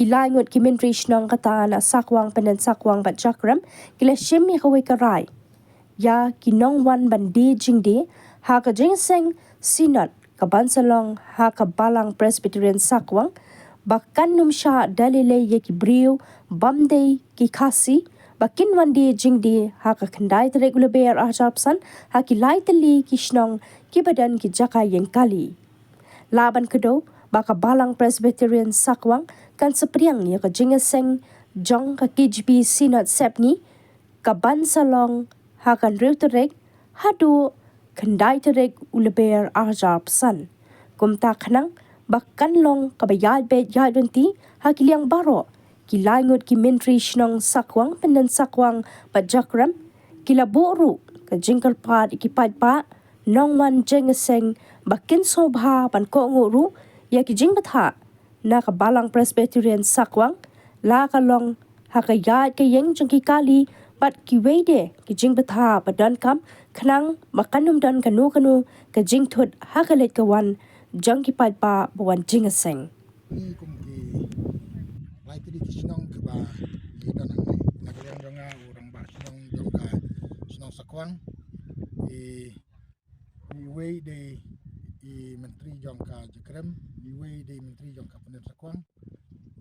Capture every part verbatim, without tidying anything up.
Lai ngut ki myntri shnong kata na Sakwang, Pyndensakwang bad Jakrem ki la shim ïa kawei ka rai ïa ki nongwan ban die jingdie ha ka jingïaseng Synod ka ban sa long ha ka Balang Presbyterian Sakwang, ba kan nym shah da lei lei ïa ki briew bym dei ki Khasi ba kin wan die jingdie ha ka khyndai tarik u Lber ar hajar arphew san ha ki lai tylli ki shnong kiba don ki jaka ïeng kali. La ban kdew ba ka Balang Presbyterian Sakwang kan sa pdiang ïa ka jingïaseng jong ka K J P Synod Sepngi ka ban sa long ha ka hynriew tarik haduh khyndai tarik u Lber ar hajar arphew san. Kumta khnang ba kan long kaba ïaid beit ïaid ryntih ha ki liang baroh, ki lai ngut ki myntri shnong Sakwang, Pyndensakwang bad Jakrem ki la buh ruh ka jingkyrpad ïa ki paidbah nongwan jingïaseng ba kin sngewbha ban kohnguh ruh ïa ki jingbthah na ka Balang Presbyterian Sakwang, la ka long ha ka ïaid ka ïeng jong ki kali bad kiwei de ki jingbthah ba donkam, khnang ba kan nym don kano kano ka jingthut ha ka leit ka wan jong ki paidbah ba wan jingïaseng. Ngi kum ki lai tylli ki shnong kiba ngi don hangne, na ka liang jong nga u rangbah shnong jong ka shnong Sakwang, i, iwei de i myntri jong ka Jakrem, iwei de i myntri jong ka Pyndensakwang.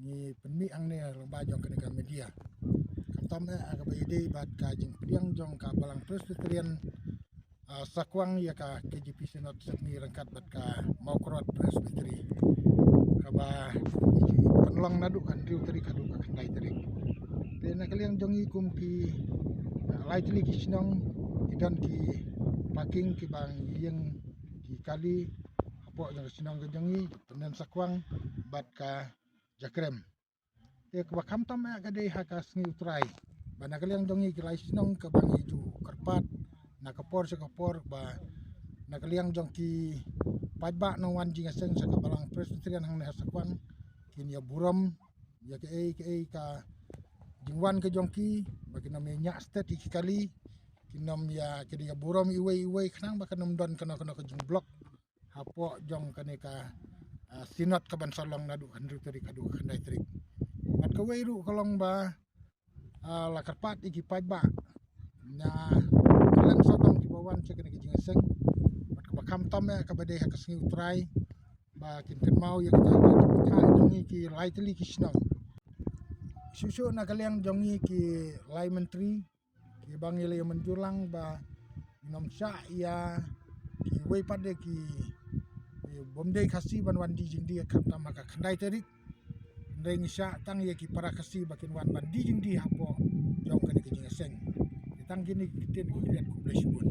Ngi pynmih hangne lyngba jong kane ka media. Khamtam eh ha kaba ïadei bad ka jingpdiang jong ka Balang Presbyterian, ah, Sakwang ïa ka K J P Synod Sepngi ryngkat bad ka Mawkyrwat Presbytery, kaba pynlong naduh ka hynriew tarik haduh ka khyndai tarik. Te na ka liang jong ngi kum ki, ah, lai tylli ki shnong, ki don ki parking kiba ngi ïeng ki kali hapoh jong ka shnong ka jong ngi, Pyndensakwang bad ka Jakrem. Te kaba khamtam eh ka dei ha ka sngi U Trai, ba na ka liang jong ngi ki lai shnong kaba ngi ju kyrpad na ka por sha ka por, ba na ka liang jong ki paidbah nongwan jingïaseng sha ka Balang Presbyterian hangne ha Sakwang kin ïa burom ïa kaei kaei ka jingwan ka jong ki, ba kin nym ïa ñiah stet ïa ki kali, kin nym ïa, kin ïa burom iwei iwei khnang ba kan nym don kano kano ka jingblock hapoh jong kane ka, ah, Synod ka ban sa long naduh ka hynriew tarik haduh ka khyndai tarik. Bad kawei ruh ka long ba, ah, la kyrpad ïa ki paidbah na kylleng sawdong kiba wan sha kane ka jingïaseng, bad kaba khamtam eh kaba dei ha ka sngi U Trai, ba kin kynmaw ïa kata ka jingïakhun jong ngi ki lai tylli ki shnong. Shuh shuh na ka liang jong ngi ki lai myntri, kiba ngi la ïa mynjur lang ba ngin nym shah ïa kiwei pat de ki, ki bym dei Khasi ban wan die jingdie khamtam ha ka khyndai tarik. Hynrei ngi shah tang ïa ki para Khasi ba kin wan ban die jingdie hapoh jong kane ka jingïaseng. Te tang kine ki ktien, khublei shibun.